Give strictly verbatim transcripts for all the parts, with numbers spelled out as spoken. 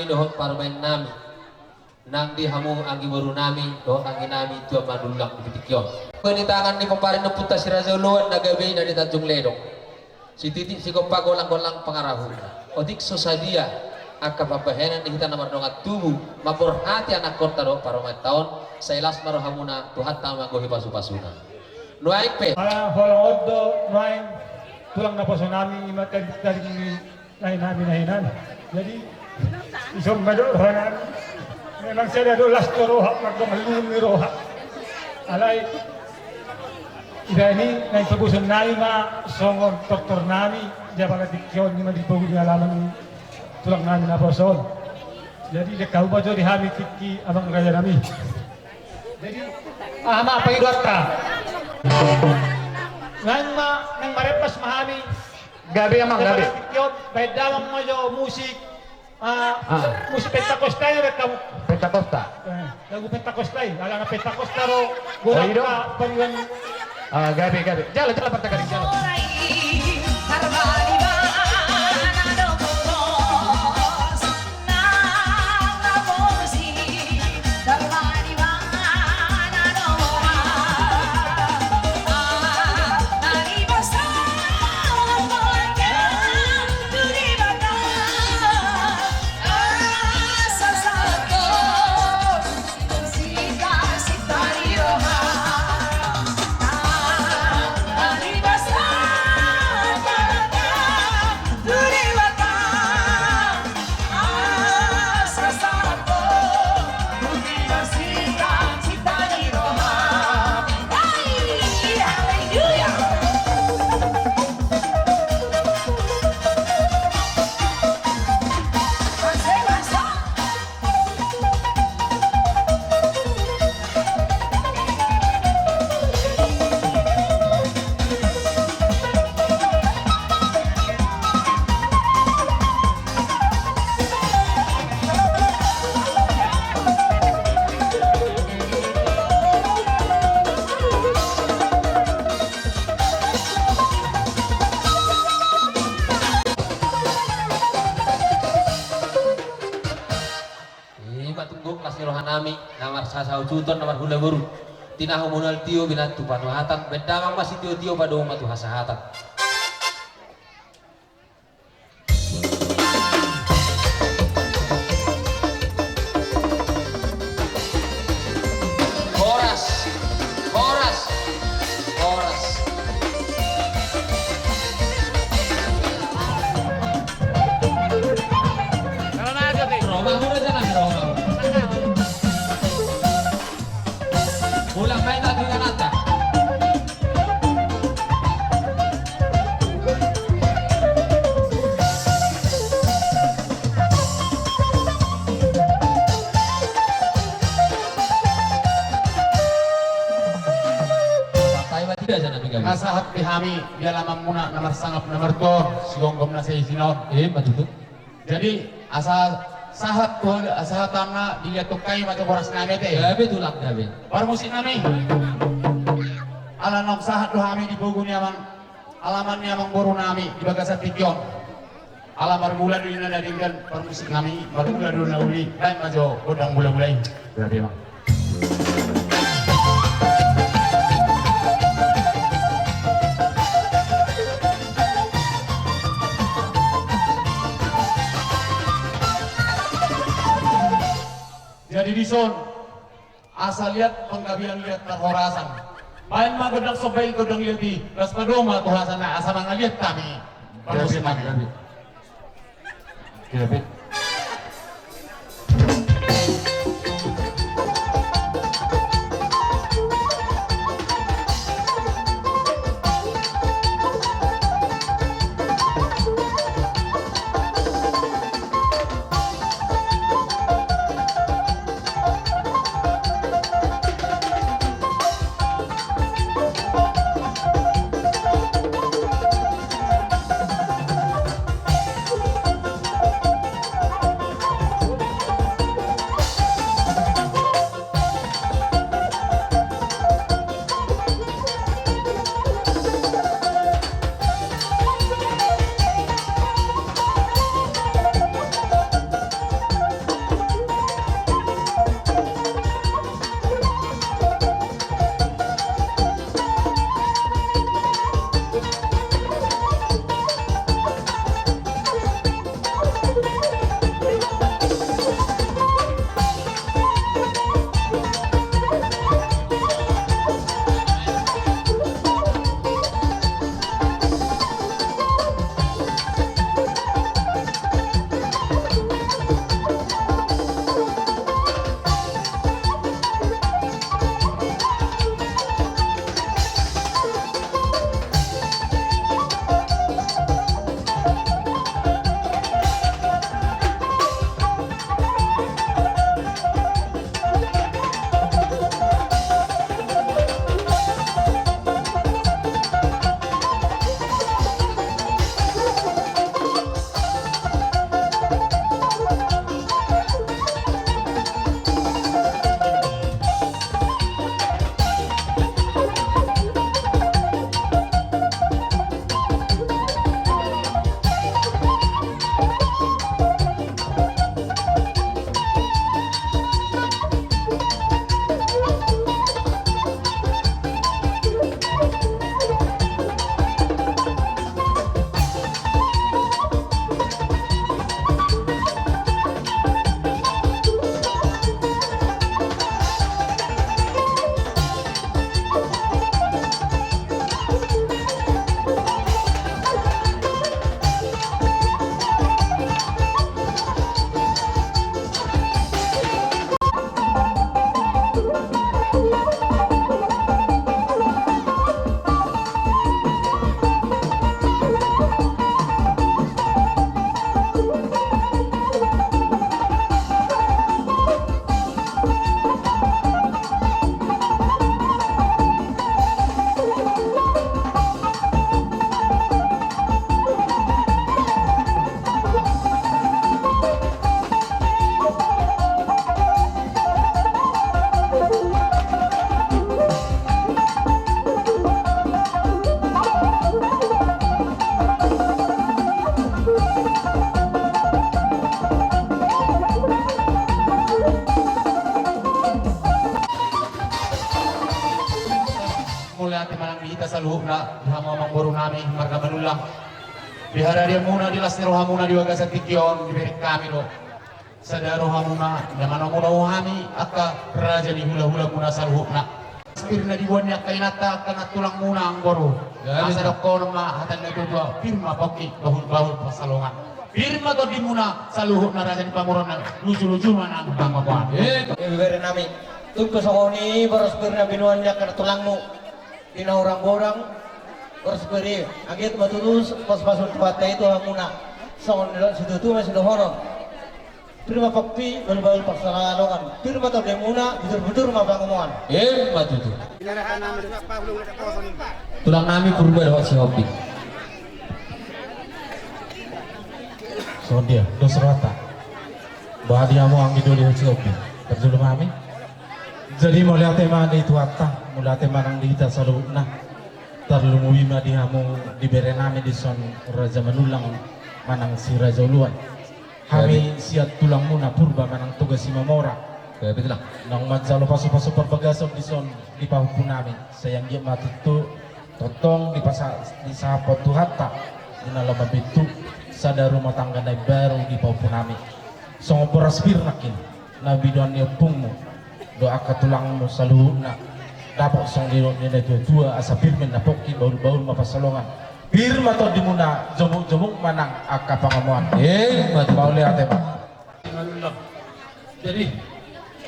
dohot parumaennami, nang di hamu anggi borunami dohot angginami Tuan Manullang di tingki on. Boi ni tangan ni pomparan ni Ompunta Si Raja Oloan na gabe i na di Tanjung Ledong. Sititi sigompa, golang-golang pangarahutna. Otik so sadia angka pambahenan di hita na mardongan tubu, mamborhati anakkonta dohot parumaenta on, sai las ma rohamuna, Tuhanta ma manggohi pasu-pasuna. Nuaeng pe. Ala holong on do nuaeng tulang naposo nami, i ma tadi, tadi ni nai nami, nai nami. Jadi, ison ma do roha nami. Memang sada do las do roha, mardongan luhut ni roha. Alai, ida ni, nai paguson nai ma songon tortor nami, di apala tingki on i ma di pogu ni alaman tulang nami naposo on. Jadi, dengka upa jo di hami tingki abang raja nami. Jadi, aha ma pangidoanta? Nang ma, nang marempas ma hami. Gabe, amang, gabe. Baen damang ma jo musik. Ah, ah. Musik Pentakosta i, baen hamu. Pentakosta. Eh, lagu Pentakosta i, alana Pentakosta do. Oh, i do? Golang pangidoan. Ah, gabe, gabe. Jala, jala, partakari, jala. I ma tung gok las ni roha nami, na marsasaujuton, na marhula boru. Tinahu manual tio, binantu panuhatan, baen damang ma sitio-tio, padomu ma tu hasahatan. Horas, horas, horas. Roha muna jala, roha. Ulang main lagi kan anta. Pasahat di hami di alamanmuna na marsangap na martuaon, sigomgom na saisi on. Eh, betul. Jadi, asa sahat tu hal-, asa sahat ma di liat tungkai ma tu horas nami ate. Gabe tulang gabe. Parmusik nami. Ala naung sahat do hami di pogu ni amang, alaman ni amang boru nami di bagasan tingki on. Ala marmula do i na denggan parmusik nami, marmula do na uli, baen ma jo gondang mula-mula i. Gabe ma. Jadi dison, asa liat panggabean liat parhorasan. Baen ma gondang somba i, gondang liat i, laos padomu ma tu hasahatan, asa mangaliat hami. Gabe, gabe. Mauliate ma nang di hita saluhutna, di hamu amangboru nami marga Manullang. Di haroroanmuna, di las ni rohamuna di bagasan tingki on, dibereng hami do sada rohamuna na manomunomu hami angka raja ni hulahulamuna saluhutna. Pir na diboan ni angka inanta, angka nantulangmuna, amangboru. Asa dohonon ma hata ni natuatua, pir ma pongki, bahulbahul pansalongan. Pir ma tondimuna saluhutna, raja ni pamoruon, lujuluju ma nang pangomoan. Ibebere nami, tung pe songon i boras pir na binoan ni angka nantulangmu di na hurang godang, boras pir i, anggiat ma tutu pasupasu ni Tuhanta i tu hamuna. Songon nidok ni situatua ma sidohonon. Pir ma pongki, bahulbahul pansalongan. Pir ma tondimuna, buturbujur ma pangomoan. Emma tutu. Tulang nami Purba dohot Sihombing. Songon dia, dos rohanta. Bah, di hamu anggi doli dohot Sihombing. Parjolo ma hami. Jadi mauliate ma di Tuhanta, mauliate ma nang di hita saluhutna. Tarlumobi ma di hamu, di bere nami dison Raja Manullang manang Si Raja Uluan. Hami sian tulangmuna Purba manang Toga Simamora. Naung manjalo pasupasu parbagason dison di pahompu nami. Sai anggiat ma tutu tongtong dipasa-, disahaphon Tuhanta di na laho mambintu sada rumah tangga na imbaru di pahompu nami. Songon boras pir nangkin na binoan ni ompungmu dohot angka tulangmu saluhutna. Dapot songon nidok ni natuatua, asa pir ma na pongki, bahulbahul ma pansalongan. Pir ma tondimuna, jomukjomuk ma nang angka pangomoan. Emma tutu. Mauliate ma. Jadi,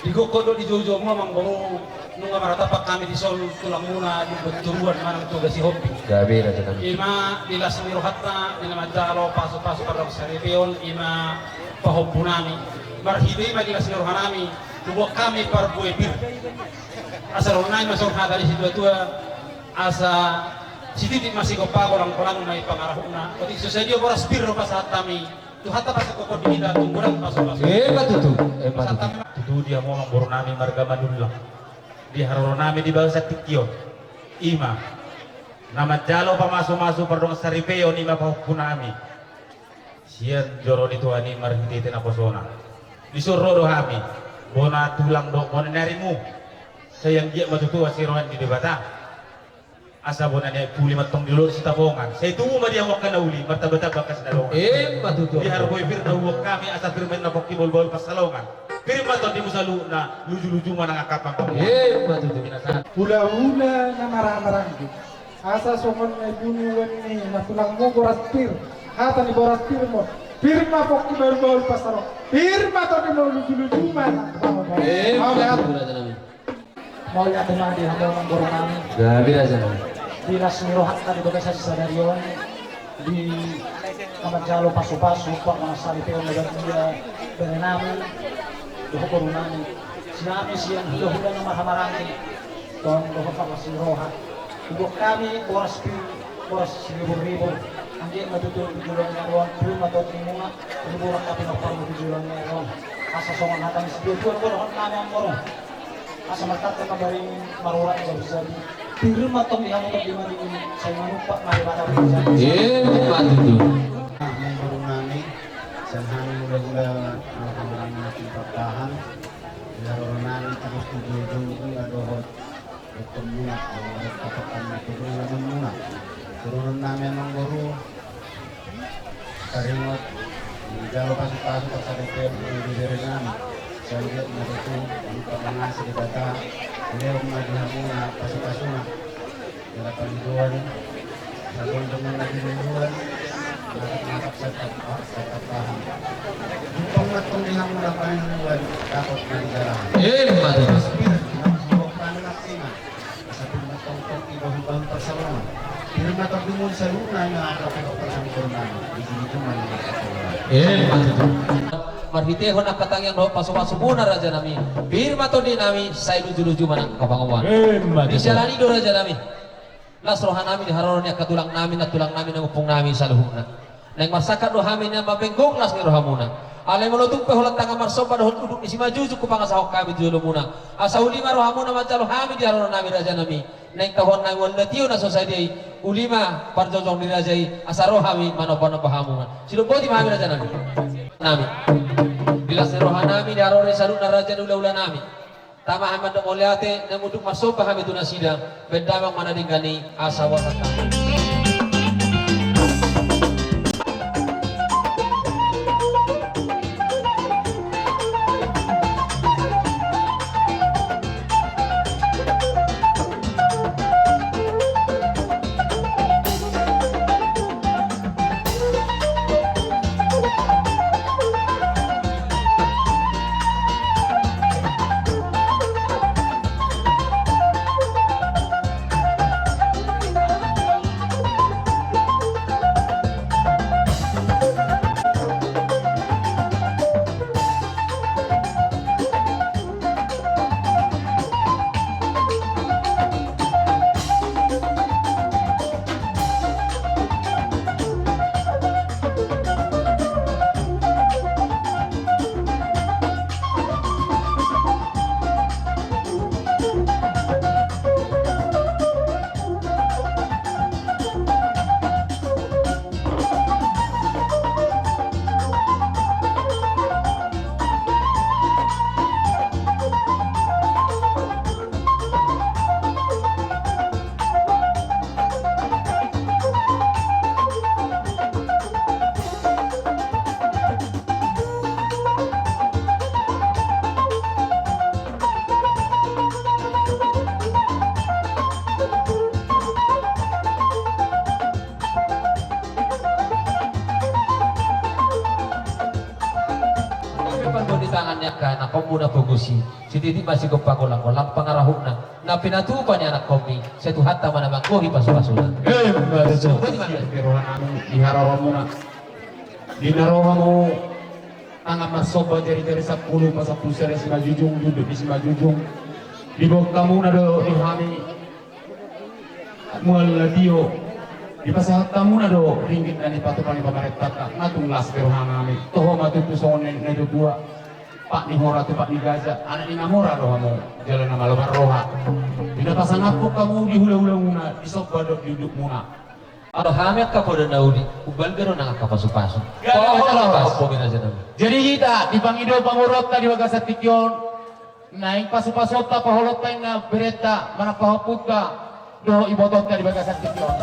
di gokhon dohot di joujou ma, amangboru, nunga maratapak hami dison tulangmuna di Bontoruan manang Toga Sihombing. Gabe, raja nami. I ma di las ni rohanta di na manjalo pasupasu pardongansaripeon, i ma pahompu nami. Marhite i ma di las ni roha nami, huboan hami parbue pir. Asa dohonon nami ma songon hata ni situatua, asa sititi ma sigompa, golanggolang ma i pangarahutna. Otik so sadia boras pir do pasahat hami. Tuhanta pasahathon di hita tu godang pasupasu. Emma tutu, emma tutu. Tutu di hamu amangboru nami marga Manullang. Di haroro nami di bagasan tingki on, i ma na manjalo pamasumasu pardongansaripeon, i ma pahompu nami. Sian joro ni Tuhan i marhitehite naposona. Dison ro do hami, bona tulang dohot bona ni arimu. Sai anggiat ma tutu asi roha ni Debata. Asa bona ni ai puli mantong di Dolok Sitapongan. Sai tubu ma di hamu angka na uli, martambatamba angka sinadongan. Emma tutu. Di haroro pir na huboan hami, asa pir ma na pongki, bahulbahul pansalongan. Pir ma tondimu saluhutna, lujuluju ma nang angka pangomoan. Emma tutu. Hulahula na marhahamaranggi. Asa songon na ibungi uan ni nantulangmu boras pir. Hata ni boras pirmu. Pir ma pongki, bahulbahul pansalongan. Pir ma tondimu, lujuluju ma nang pangomoan. Emma tutu, raja nami. Mauliate ma di hamu amangboru nami. Gabe, raja nami. Di las ni rohanta di bagasan sadari on, di na manjalo pasupasu pardongansaripeon na badia bere nami dohot boru nami. Sian hami sian hulahula na marhahamaranggi, tong dohot las ni roha, huboan hami boras pir, boras siriburribur. Anggiat ma tutu di joloan ni ari on pir ma tondimuna, ribu rangkap na parlu di joloan ni ari on. Asa songon hata ni situatua, dohonon nami, amangboru. Asa martanda ma baring marurat jabijabi. Pir ma tong di hamu tondimuna, sai manumpak ma Debata. Emma tutu. Amangboru nami, sian hami hulahula na marhahamaranggi na pintor tahan. Di haroro nami tubu tu joujou, i ma dohot dohot muna, dohot dohot muna. Dohonon nami, amangboru, taringot jalo pasupasu pardongansaripeon di bere nami. Sai anggiat ma tutu, di pamangasi Debata, dilehon ma di hamuna pasupasuna. Jala pangidoan, jala dongan na di lingkungan, masak-masak santap, santap paham. Jumpang ma tong di hamuna pangidoan, dapot na di jalan. Emma tutu. Pir, na mangkok panas i ma. Asa pir ma tong tong di bahul-bahul parsalongan. Pir ma tong di mul saluna na angka pekok parsalongan. Di sini cuma lima parsalongan. Emma tutu. Marhitehon angka tangiang dohot pasupasumuna, raja nami. Pir ma tondi nami, sai luju-luju ma nang angka pangomoan. Emma tutu. Dijalani do, raja nami. Las roha nami di haroro ni angka tulang nami, nantulang nami, napompung nami saluhutna. Naeng marsangkap do hami na mambenggok las ni rohamuna. Alai molo tung pe holan tangan marsomba dohot uduk ni simanjujung hupangasahon hami tu jolomuna. Asa uli ma rohamuna manjalo hami di haroro nami, raja nami. Naeng tahuon nami ualu na tio na so sadia i, uli ma parjojong ni raja i, asa ro hami manomba-nomba hamuna. Sidok boti ma hami, raja nami. Nami. Di las ni roha nami di haroro ni saluhutna raja ni hula-hula nami. Tama hami mandok mauliate, naeng unduk marsomba hami tu nasida, bahen damang ma na denggan i asa huaso. Parbodi tangan ni angka anakhonmuna pogusi, sititi ma sigompa golang-golang pangarahutna, na pinatupa ni anakhonmi, sai Tuhanta ma na manggohi pasu-pasuna. Emma tutu. Di rohanami, di haroromuna. Di na ro hamu tangan marsomba jari-jari sampulu, pasampulu sada Simanjujung, duduk di Simanjujung. Diboan hamuna do di hami mual na tio. Dipasahat hamuna do ringgit na nipatupa ni pamarentanta, na tung las di rohanami. Toho ma tutu songon na nidok ni natuatua. Pat ni hora tu pat ni gaja, anak ni na mora do hamu, jala na malo marroha. Di na pasangaphon hamu di hula-hulamuna, di somba dohot di undukmuna. Alo hami angka poda na uli, umbalga do nang angka pasu-pasu. Jadi hita, dipangido pamoruonta di bagasan tingki on, naeng pasu-pasuonta, paholonta, inna berenta, manang pahompunta dohot ibotonta di bagasan tingki on.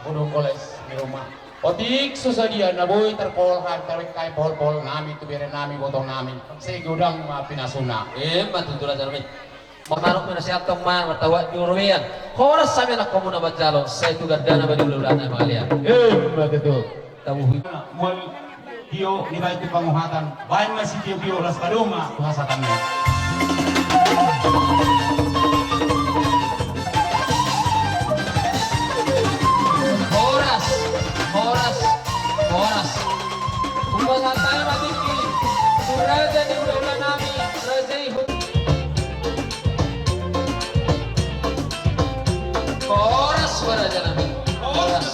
Godang golas ni ruma. Otik so sadia na boi tarpolhar, tarwekkai pohol-pohol nami tu bere nami, boto nami. Sai godang ma pinasuna. Emma tutu raja nami. Marok ma na siantong ma martawa di urumian. Horas sami anak komuna manjalo, sai tu gandana ma di ula-ulana mangalean. Emma tutu. Tabuhi. Mual tio dibaen tu panguhatan, baen ma sitio-tio las padoma tu hasatan. Horas, horas, horas. Hupasahat ma tingki tu raja ni ula-ula nami, raja i. Horas ma raja nami. Horas.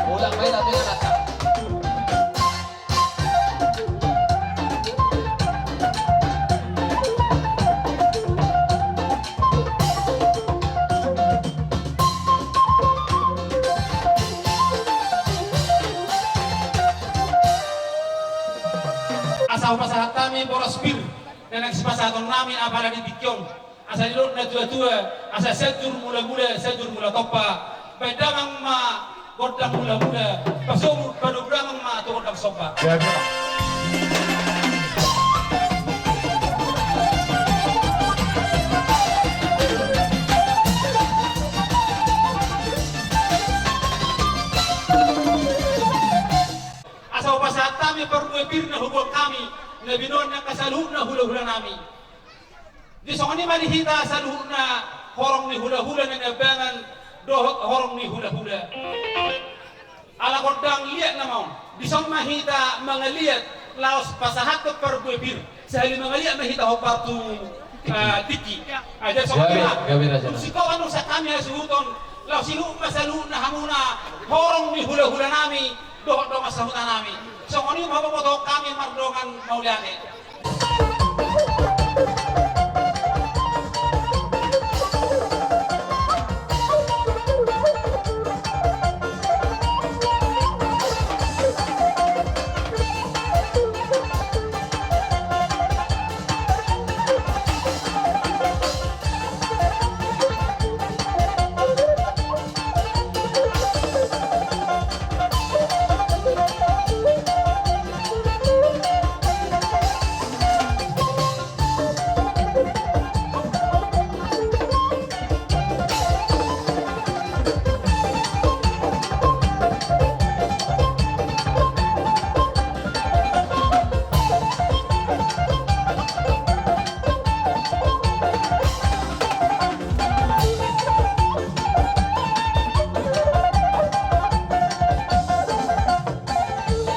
Ulang baen, tapi ya, Kak. Asa hupasahat hami boras pir na naeng sipasahaton nami apala di tingki on. Asa didok na tua-tua, asa sianjur mula-mula, sianjur mula tompa. Baen damang ma gondang mula-mula, pasobu, padomu damang ma tu gondang somba. Ya, ya. Asa hupasahat hami parbue pir na huboan hami, na binoan ni angka saluhutna hula-hula nami. Di songon i ma di hita saluhutna horong ni hula-hula na niambangan dohot horong ni hula-hula. Ala gondang liat nama on. Di son ma hita mangaliat laos pasahathon parbue pir. Sahali mangaliat ma hita hombar tu, eh, tingki. Jadi songon i ma. Gabe, gabe, raja. Dung sikoan dung sangkami hasuhuton. Laos ihut ma saluhutna hamuna horong ni hula-hula nami dohot dongan sahuta nami. Songon i ma pabotohon hami mardongan mauliate.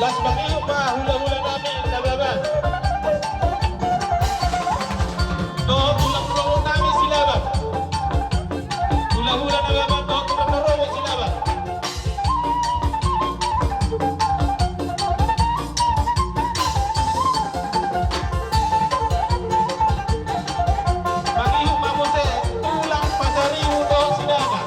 Las mangihut ma hula-hula nami Silaban. Dohot tulang rorobot nami Silaban. Hula-hula Silaban, dohot tulang rorobot Silaban. Mangihut ma muse tulang Pasaribu dohot Sinaga.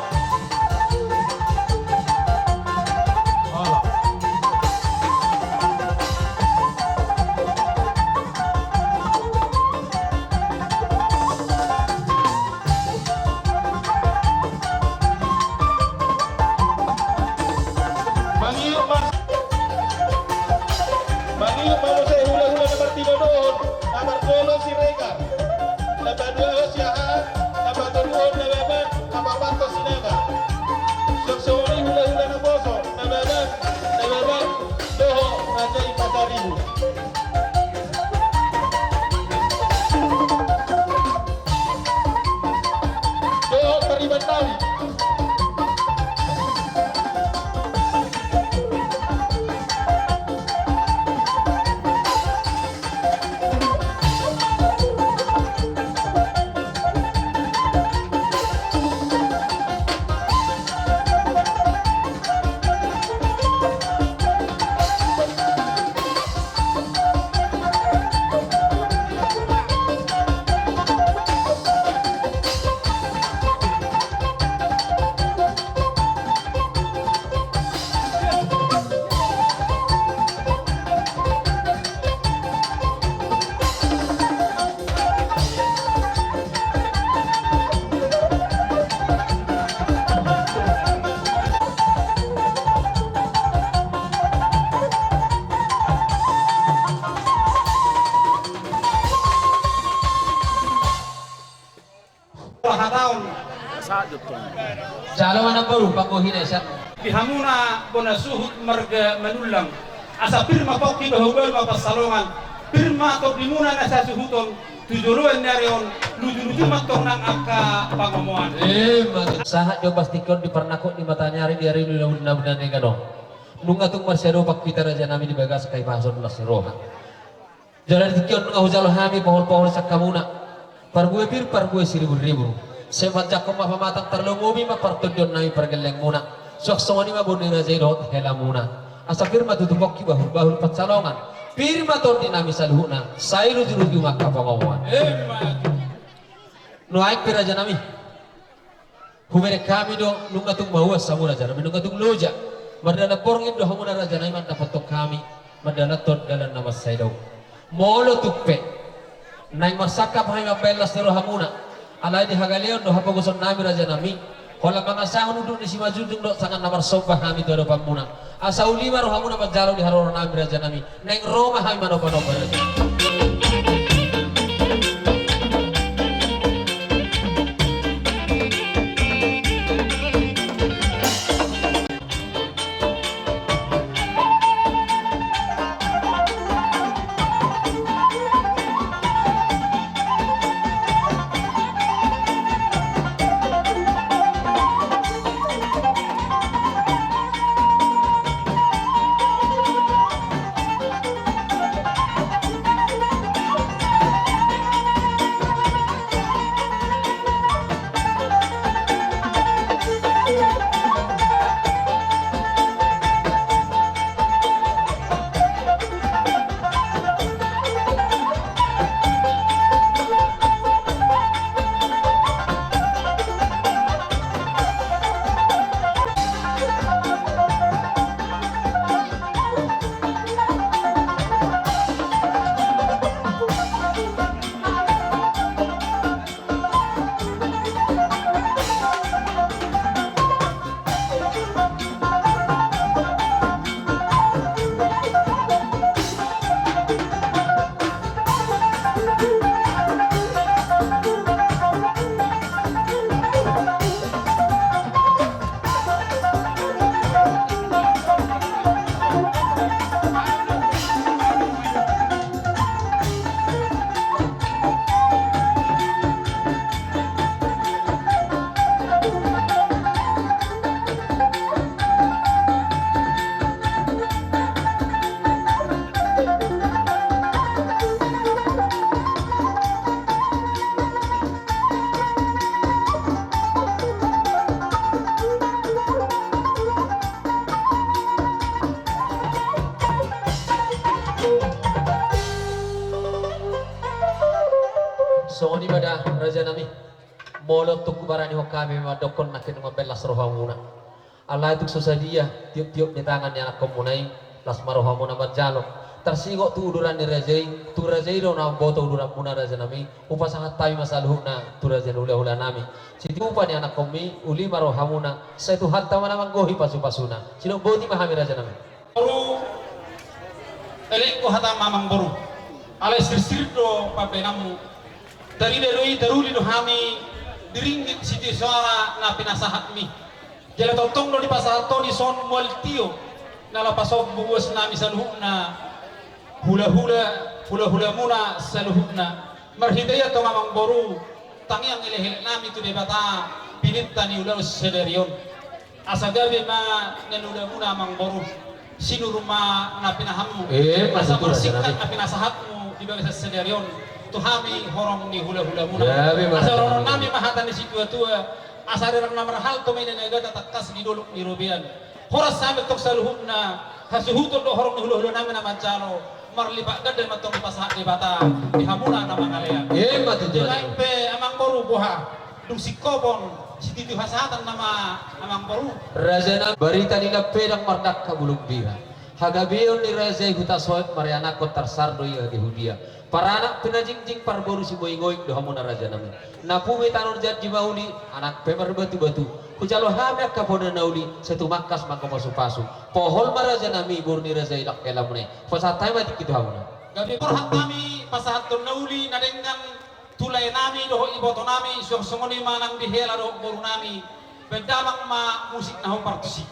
Mangihut ma, mangihut ma muse hula-hula na martinodohon, na margolo Siregar. Na paduahon Siahaan, na patoluhon Nababan, na paopathon Sinaga. Songon i hula-hula naposo, Nababan, Nababan, dohot raja i Pasaribu. Dohot pariban nami. Jalo ma namboru panggohi na i sian. Di hamuna bona suhut marga Manullang, asa pir ma pongki, bahulbahul ma pansalongan, pir ma tondimuna na sasuhuton, tu joloan ni ari on, lujuluju ma antong nang angka pangomoan. Ima tutu. Sahat jo pasti on di parnangkok ni mataniari, di ari ni na binaen na denggan on. Nunga tung marsiadopan hita raja nami di bagasan hahipason las ni roha. Jala di tingki on nunga hujalo hami pohol-pohol sian hamuna. Parbue pir, parbue siriburribur. Sai manjangkon ma pamatang, tarlumobi ma partondion nami pargellengmuna. Suang songon i ma boru ni raja i dohot helamuna. Asa pir ma tutu pongki, bahulbahul pansalongan, pir ma tondi nami saluhutna, sai lujuluju ma angka pangomoan. Ima tutu. Nuaeng pe raja nami, hubereng hami do, nunga tung mauas hamu raja nami, nunga tung loja. Mardalan borngin do hamuna raja nami mandapothon hami, mandalankon dalan na mansai dao. Molo tung pe naeng marsangkap hami mambahen las ni rohamuna, alai di hagaleon do hapogoson nami raja nami, holan mangasahon unduk ni simanjujung dohot sangap na marsomba hami tu adopanmuna. Asa uli ma rohamuna manjalo di haroro nami raja nami, naeng ro ma hami manopa-nopa raja. Songon i ma da raja nami. Molo tung hubaranihon hami mandokkon nangkin mambahen las rohamuna, alai tung so sadia tiop-tiop ni tangan ni anakkonmuna i, las ma rohamuna manjalo. Tarsingot tu uduran ni raja i, tung raja i do na mamboto uduranmuna raja nami, hupasahat hami ma saluhutna tu raja ni hula-hula nami. Sitiupa ni anakkonmi, uli ma rohamuna, sai Tuhanta ma na manggohi pasu-pasuna. Sidok boti ma hami raja nami. Boru, elek do hata amangboru. Alai sirsir do pambahenanmu. Tarida do i, taruli do hami di ringgit sitio soara na pinasahatmi. Jala tongtong do dipasahat ho dison mual tio na lapason bubuas nami saluhutna. Hula-hula, hula-hulamuna saluhutna. Marhite i antong amangboru, tangiang elek-elek nami tu Debata, pininta ni ulaon sadari on. Asa gabe ma na niulamuna amangboru, sinur ma na pinahanmu. Eh, asa marsingkat na pinasahatmu di bagasan sadari on tu hami horong ni hula-hulamuna. Asa roronami ma hata ni situa-tua, asa rerang na marhalto ma ina ni agata tangkas di dolok ni robean. Horas hami antong saluhutna, hasuhuton dohot horong ni hula-hulanami na manjalo, marlipat ganda ma antong dipasahat Debata di hamuna na mangalean. Ima tutu. Ima pe amangboru, boha, dung singkopon sititi hasahatan nama amangboru. Raja nami, barita ni lampedang mardangka bulung bira. Hagabeon ni raja i huta Soek marianakhon, tarsar do i age hudia. Paranak pe na jingjing, parboru simoingoing do hamuna raja nami. Na pube tanor jat di mauli, anak pe marbatu-batu. Hujalo hami angka poda na uli, sai tumangkas ma angka pasu-pasu. Pohol ma raja nami boru ni raja i dohot helamuna i. Pasahat hami ma tingki tu hamuna. Gabe borhat hami pasahathon na uli na denggan tu laenami dohot ibotonami, suang songon i ma nang di hela dohot borunami. Baen damang ma musik na hombar tusi.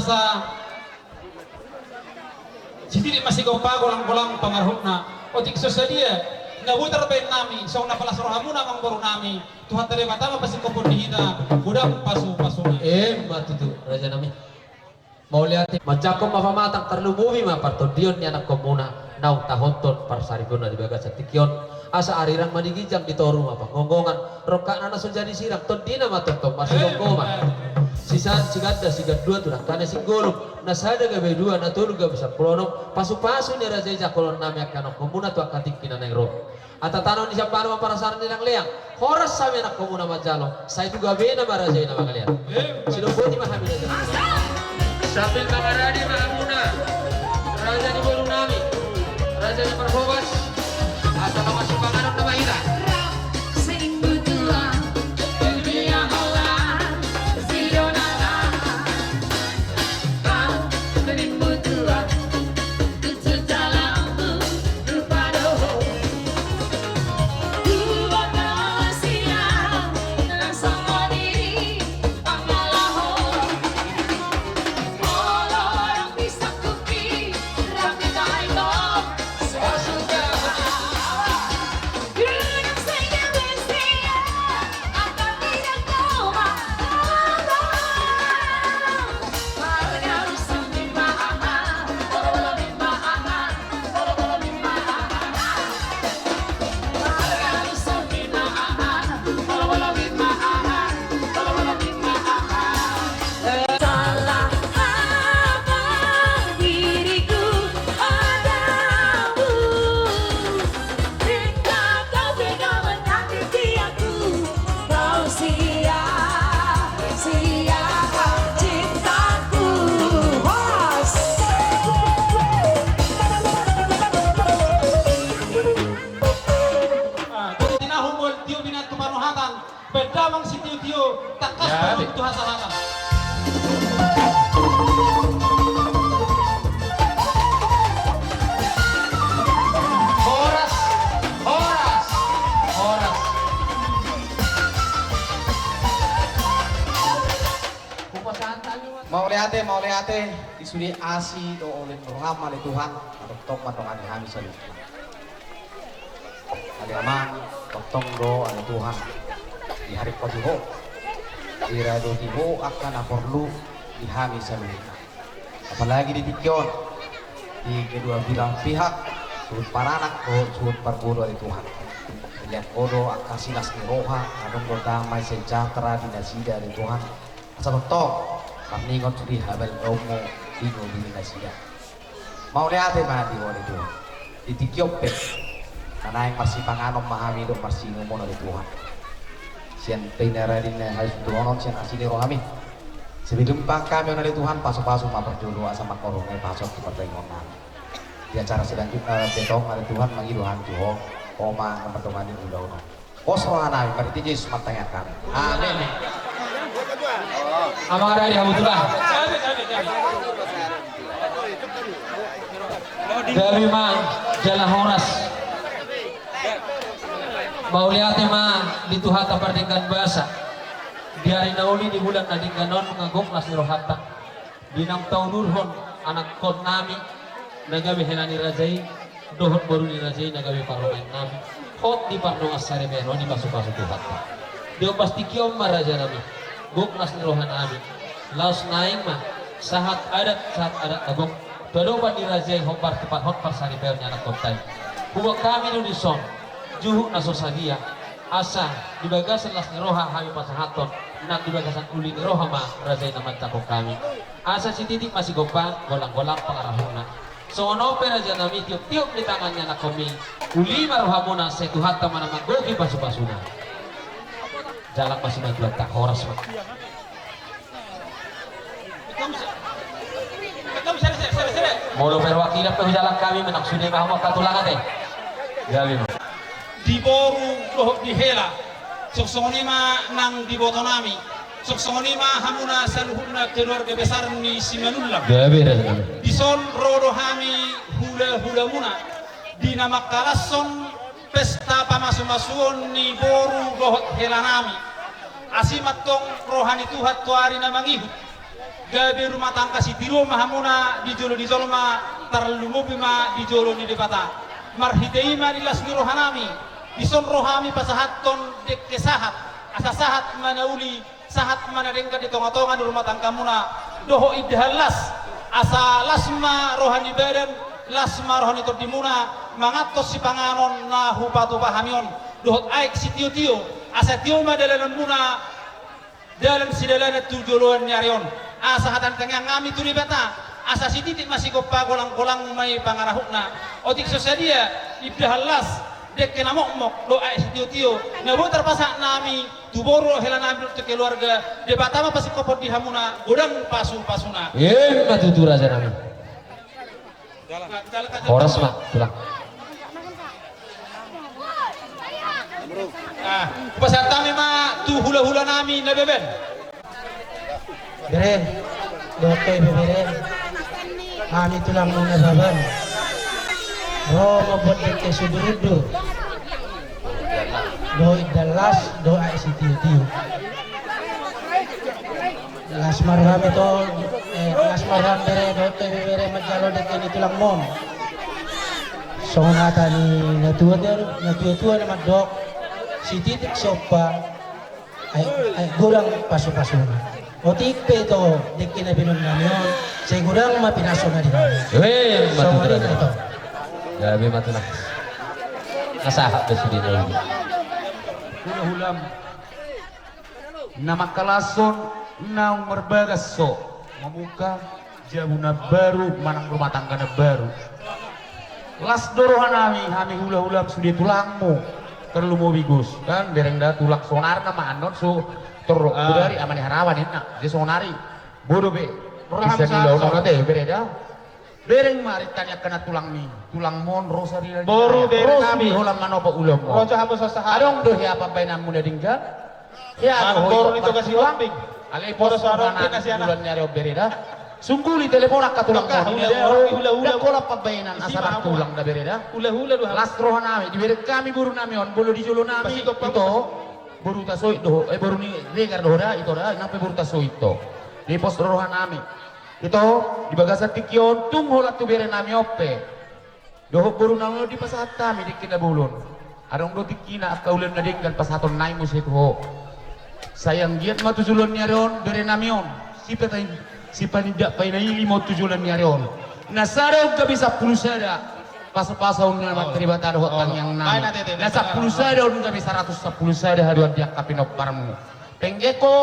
Sa, sititik ma sigompa, golang-golang pangarahutna. Otik so sadia na boi tarbaen nami, songon na palas rohamuna amangboru nami, Tuhanta Debata ma pasingkophon di hita godang pasu-pasuna. Emma tutu, raja nami. Mauliate. Manjangkon ma pamatang, tarlumobi ma partondion ni anakkonmuna naung tahothon parsaripeonna di bagasan tingki on. Asa arirang ma di ginjang, di toru ma panggonggongan, rongkapna na so jadi sirang, tondina ma tongtong masihonggo ma. Sisahat siganda sigandua tu dangkana singgolom, na sada gabe dua, na tolu gabe sampulu onom, pasu-pasu ni raja i jangkolon nami angka anakkonmuna tu angka tingki na naeng ro. Atatanon ni siambalu ma parasaran ni leang-leang. Horas hami anakkonmuna manjalo, sai tu gabena ma raja i na mangalean. Sidok boti ma hami raja. Sambil mangaradi ma hamuna, raja ni boru nami, raja ni Parhobas, asa na masipanganon nama hita. Ah, jadi tinahu mol tio binatu panuhatan. Baen damang sitio-tio, tangkas. Ya, panuhatan tu hasahatan. Horas, horas, horas. Mauliate, mauliate, di sude asi dohot ulaon ni roham ale Tuhan, na tongtong mandongani hami saluhutna. Ale Amang, tongtong do ale Tuhan, diharingkoti Ho, diradoti Ho angka na porlu di hami saluhutna. Apalagi di tingki on, di kedua belah pihak, suhut paranak dohot suhut parboru ale Tuhan. Dilehon Ho do angka silas ni roha, adong do damai sejahtera di nasida ale Tuhan. Asa tongtong marningot sude habalgaonmu di ngolu ni nasida. Mauliate ma di Ho ale Tuhan. Di tingki on pe na naeng marsipanganon ma hami dohot marsiinumon ale Tuhan. Sian pinaradin na hasunduhonon sian asi ni rohami. Sebelum pangkami on ale Tuhan, pasu-pasu ma parjolo asa mangkorhon na i pasahat tu pardaingonnami. Di acara selanjutna pe tong ale Tuhan, mangido hami tu Ho, Ho ma na mandongani ulaon on. Pos rohanami, marhite Jesus martangiang hami. Amin. Amang Rai, hamu tulang. Gabe ma jala horas. Mauliate ma di Tuhanta pardenggan basa. Di ari na uli, di bulan na denggan on, nunga gok las ni rohanta. Di naung taudurhon anakkonnami na gabe hela ni raja i dohot boru ni raja i na gabe parumaennami, hot di pardongan saripeon on, dipasu-pasu Tuhanta. Di ombas tingki on ma rajanami, gok las ni rohanami, laos naeng ma sahat adat, sahat adat na gok tu adopan ni raja i, hombar tu par-, hot parsaripeon ni anakkonta i. Huboan hami do dison juhut na so sadia, asa di bagasan las ni roha hami pasahathon, nang di bagasan uli ni roha ma raja i na manjangkon hami. Asa sititik ma sigompa, golang-golang pangarahutna. Songon on pe rajanami, tiop-tiop ni tangan ni anakkonmi, uli ma rohamuna, sai Tuhanta ma na manggohi pasu-pasuna. Jalang ma simanjujungta, horas ma. Molo perwakilan pe hujalang hami, manang sude ma hamu angka tulang ate. Gabe ma. Di boru dohot di hela, songon i ma nang di botonami, songon i ma hamuna saluhutna keluarga besar ni Simanullang. Gabe, gabe. Dison ro do hami hula-hulamuna di na mangkalashon pesta pamasu-masuon ni boru dohot helanami. Asi ma antong roha ni Tuhan tu ari na mangihut. Gabe rumah tangga sitiruon ma hamuna di jolo ni jolma, tarlumobi ma di jolo ni Debata. Marhite i ma di las ni rohanami, dison ro hami pasahathon dengke sahat, asa sahat ma na uli, sahat ma na denggan di tonga-tonga ni rumah tanggamuna, dohot indahan las, asa las ma roha ni badan, las ma roha ni tondimuna, manganhon sipanganon na hupatupa hami on, dohot aek sitio-tio, asa tio ma dalananmuna, dalan sidalanan tu joloan ni ari on. Asa hata ni tangiang nami tu Debata, asa sititik ma sigompa, golang-golang ma i pangarahutna. Otik so sadia indahan las, dengke na mokmok dohot aek sitio-tio na boi tarpasahat nami tu boru, hela nami dohot tu keluarga, Debata ma pasingkophon di hamuna godang pasu-pasuna. Ima tutu, raja nami. Horas ma, Tulang. Ah, hupasahat hami ma tu hula-hula nami Nababan. Bere, dohot ho, bere. Hami tulangmu Nababan. Ro mambuat dengke sudur-udur. Dohot indahan las, dohot aek sitio-tio. Las ma roham, bere, dohot ho, bere, manjalo dengke ni tulangmon. Songon hata ni natua-tua, natua-tua na mandok, sititik sompa, aek, aek godang pasu-pasuna. Otik pe ito dengke na binoan nami on, sai godang ma pinasuna di hami. Ima tutu, raja nami. Songon i ma ito. Gabe ma, Tulang. Na sahat do sude na uli. Hula-hulam. Na mangkalashon naung marbagas ho, mamungka jabu na baru manang rumah tangga na baru. Las do rohanami, hami hula-hulam sude tulangmu, tarlumobi Gus, kan, bereng da, tulang sonari na mangan on, so torop, ah, bodari ama ni harawa ninna. Jadi sonari bodo be. Roham bisa sahat, dilaon on ate, bere da. Bereng ma rinta ni angka na tulangmi, tulangmon, ro sari, boru, bere nami. Ro sude holan manopo ulaonmon. Ro jo hamu sahat. Adong do hea pambaenanmu na denggan? Hea do ho i, boru ni Toga Sihombing. Alai pos rohanami di joloan ni ari on, bere da. Sungguli telepon angka tulangmon. Hula-hula, hula-hula. Ndang holan pambaenan, asa nang tulang da, bere da. Hula-hula do. Las rohanami, dibereng hami borunami on, molo di jolonami ito. Boru Tasoit do ho, eh, boru ni Regar do ho da, ito da, nang pe boru Tasoit do. Dipos rohanami. Ito, di bagasan tingki on, tung holan tu berenami on pe dohot borunami on dipasahat hami dengke na bolon. Adong do tingkina angka ulaon na denggan pasahatonnami muse tu ho. Sai anggiat ma tu joloan ni ari on berenami on, sipatai-, sipanindak painaili ma on tu joloan ni ari on. Na sada on gabe sampulu sada. Pasu-pasu on na marte Debata dohot tangiangnami. Na sampulu sada on gabe saratus sampulu sada haduan di angka pinomparmu. Penggeng ho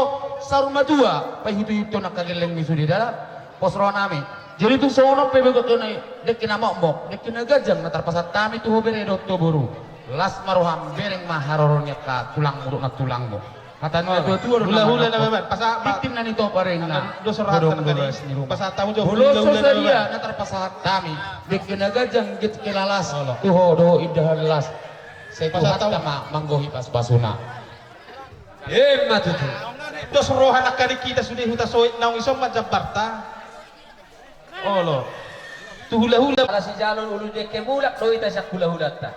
saur matua, paihutu-ihuthon angka gellengmi sude da. Pos rohanami. Jadi tung songon on pe, bege dengke na mokmok, dengke na ganjang na tarpasahat hami tu ho bere dohot ho boru. Las ma roham, bereng ma haroro ni angka tulangmu dohot nantulangmu. Hata ni natua-tua do, hula-hula na mandokhon, pasahat, bingting na nitopa rengna, godang do las ni rumah. Molo so sadia na tarpasahat hami dengke na ganjang, dengke na las tu ho dohot indahan las, sai Tuhanta ma manggohi pasu-pasuna. Ima tutu. Dos roha nangkaning hita sude Hutasoit naung ison ma jambarta. Olo. Tu hula-hula. Ala sijalo ulu dengke mulak do hita sian hula-hulanta.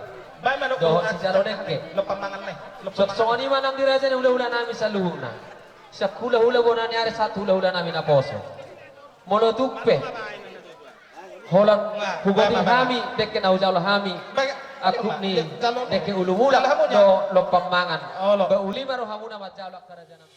Dohot sijalo dengke. Songon i ma nang di raja ni hula-hula nami saluhutna. Sian hula-hula bona ni ari sahat hula-hula nami naposo. Molo tung pe holan hugoti hami dengke na hujalo hami, angkup ni dengke ulu mulak dohot lompang mangan. Ba uli ma rohamuna manjalo angka raja nami.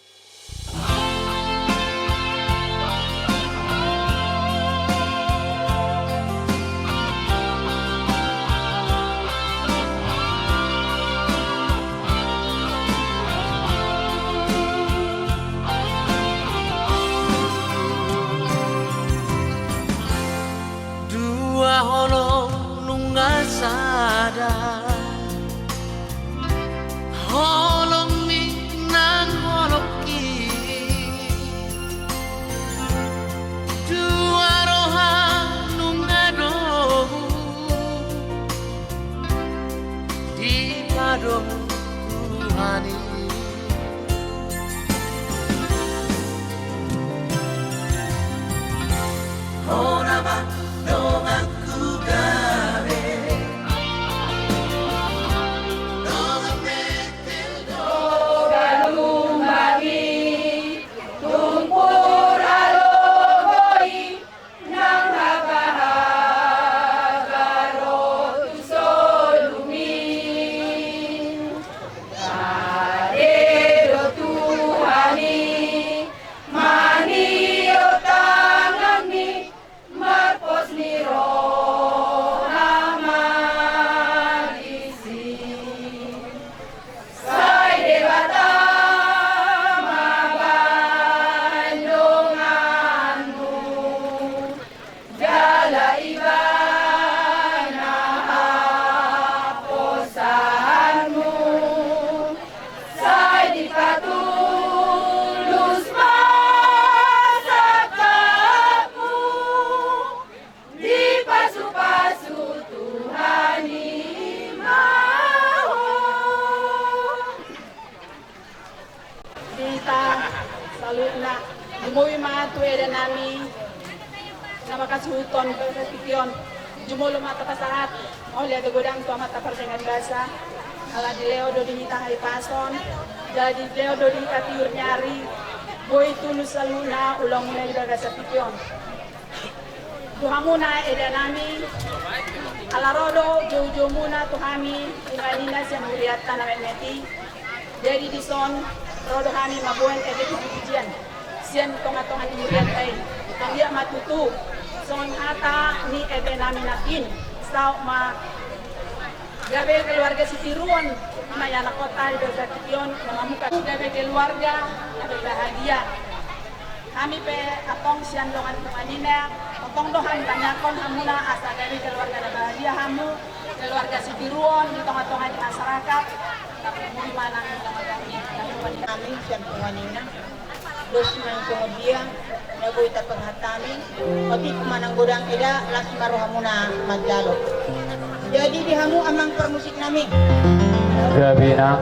Dua holong nunga sada, holongmi nang holongki. Dua roha nunga dohot dipadomu Tuhan i. Hona ma donganku gabe, dongan metel do. Galumbang i tumpur alo Mangkasuhuthon bagasan tingki on, jumolo ma tapasahat mauliate godang tu Amanta Pardenggan Basa. Ala dilehon do di hita hahipason, jala dilehon do di hita tiur ni ari, boi tulus saluhutna ulaonmuna di bagasan tingki on. Tu hamuna eda nami, ala ro do joujoumuna tu hami, i ma nina sian hurianta na metmet i. Jadi dison, ro do hami mamboan ende pujipujian sian tongatonga ni hurianta i. Anggiat ma tutu songon hata ni ende nami nangkin, saut ma gabe keluarga sitiruon, i ma ianakhonta di bagasan tingki on, na mamungka gabe keluarga na berbahagia. Hami pe antong sian dongan-dongan i, tongtong do hami tangiangkon hamuna asa gabe keluarga na bahagia hamu, keluarga sitiruon di tongatonga ni masyarakat. Tapi mui manang di tongatonga ni masyarakat. Hami sian dongan i, dos nang songon dia na boi tapasahat hami. Otik manang godang eda, las ma rohamuna manjalo. Jadi di hamu amang parmusik nami. Gabe na.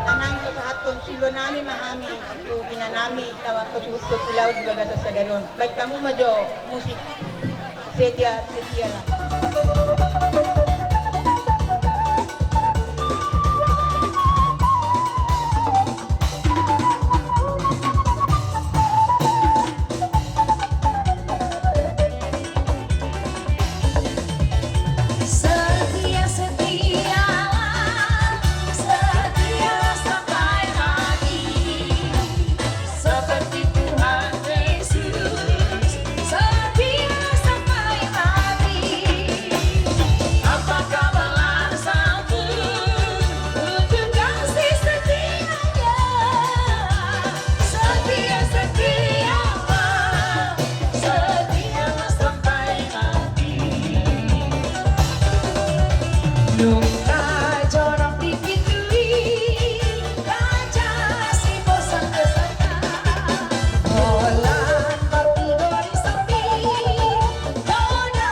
Manang pasahathon siula nami ma hami tu ina nami. Tawa pesuhut tu laut di bagasan sadari on. Baik, hamu ma jo musik. Setia, setia lah. Setia, setia, setia sampai mati. Seperti Tuhan Yesus, setia sampai mati. Apakah balasanku untuk kasih setianya? Setia, setia, setia sampai mati. Nunga jonok di pintu i, raja si bosan beserta. Holan martigor di samping, dona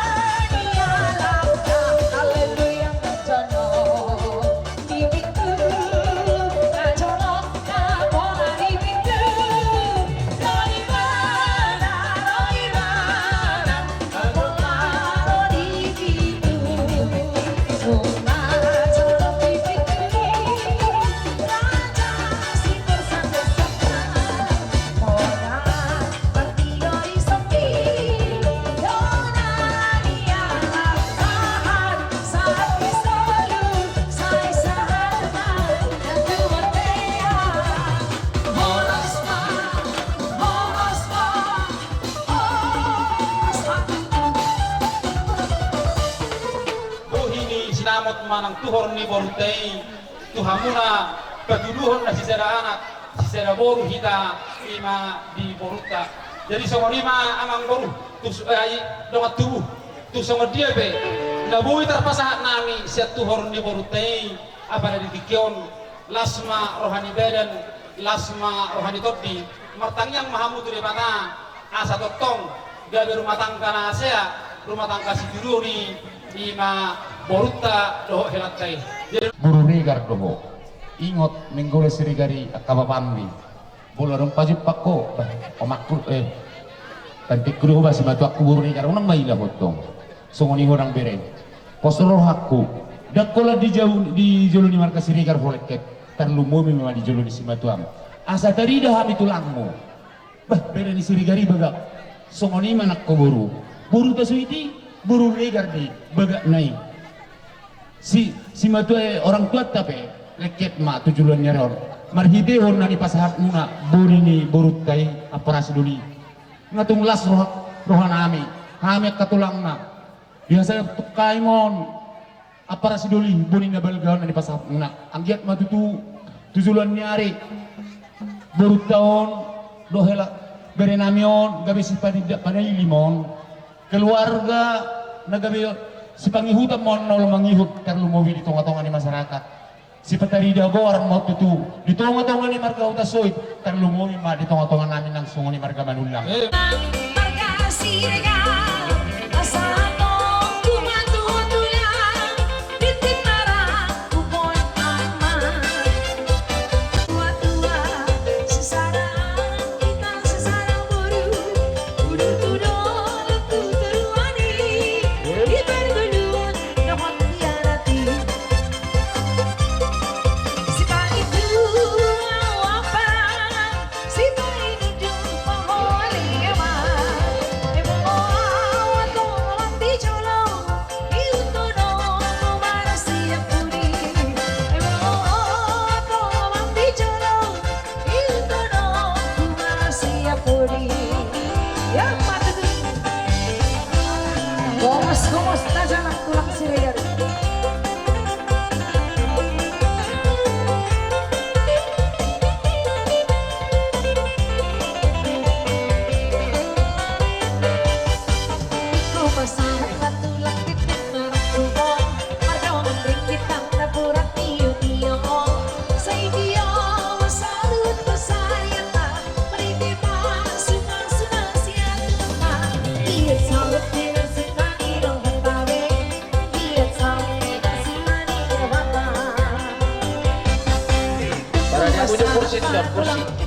ni alauta. Haleluya, jonok di pintu, jonok. Bohi ni sinamot manang tuhor ni borunta i, tu hamuna patuduhon na sisada anak, sisada boru hita i ma di borunta. Jadi songon i ma amang boru, tu s-, eh, dongan tubu. Tu songon dia pe na boi tarpasahat nami sian tuhor ni borunta i, apala di tingki on, las ma roha ni badan, las ma roha ni tondi. Martangiang ma hamu tu Debata asa tongtong gabe rumah tangga na sea, rumah tangga sitiruon i ma borunta dohot helanta i. Jadi boru Regar do ho. Ingot menggola Siregar i angka bapandi. Molo adong pajumpang ho, bah, omakku, eh, tantingku do ho, bah, simatuangku boru Regar, unang ma ila ho tong. Songon i ho nang bere. Pos rohangku. Ndang holan di jolo, di jolo ni marga Siregar ho lengket. Tarlumobi ma di jolo ni simatuam. Asa tarida hami tulangmu. Bah, bere ni Siregar i bagak. Songon i ma nang ho boru. Boru Tasuhiti, boru Regar di bagak nai. Si, simatua, eh, orang tuanta pe, lengket ma tu joloan ni ari on. Marhitehon na nipasahatmuna, boni ni borunta i, Ampara Sidoli. Nga tung las roha, roha nami, hami angka tulangna. Biasa tungkai ma on, Ampara Sidoli, boni na balga on na nipasahatmuna. Anggiat ma tutu, tu joloan ni ari. Borunta on, dohot hela, bere nami on, gabe sipanindak panaili ma on. Keluarga na gabe sipangihutan ma on na olo mangihut tarlumobi di tongatonga ni masyarakat. Sipatarida goar ma on tutu di tongatonga ni marga Hutasoit tarlumobi ma di tongatonga nami nang songon i marga Manullang. Marga Siregar, asa tong tumatuo tulang, tintin marang tu pomparan. Tuatua, sisada, hita sisada boru, tudu tudo, tudu tudu. Kursi.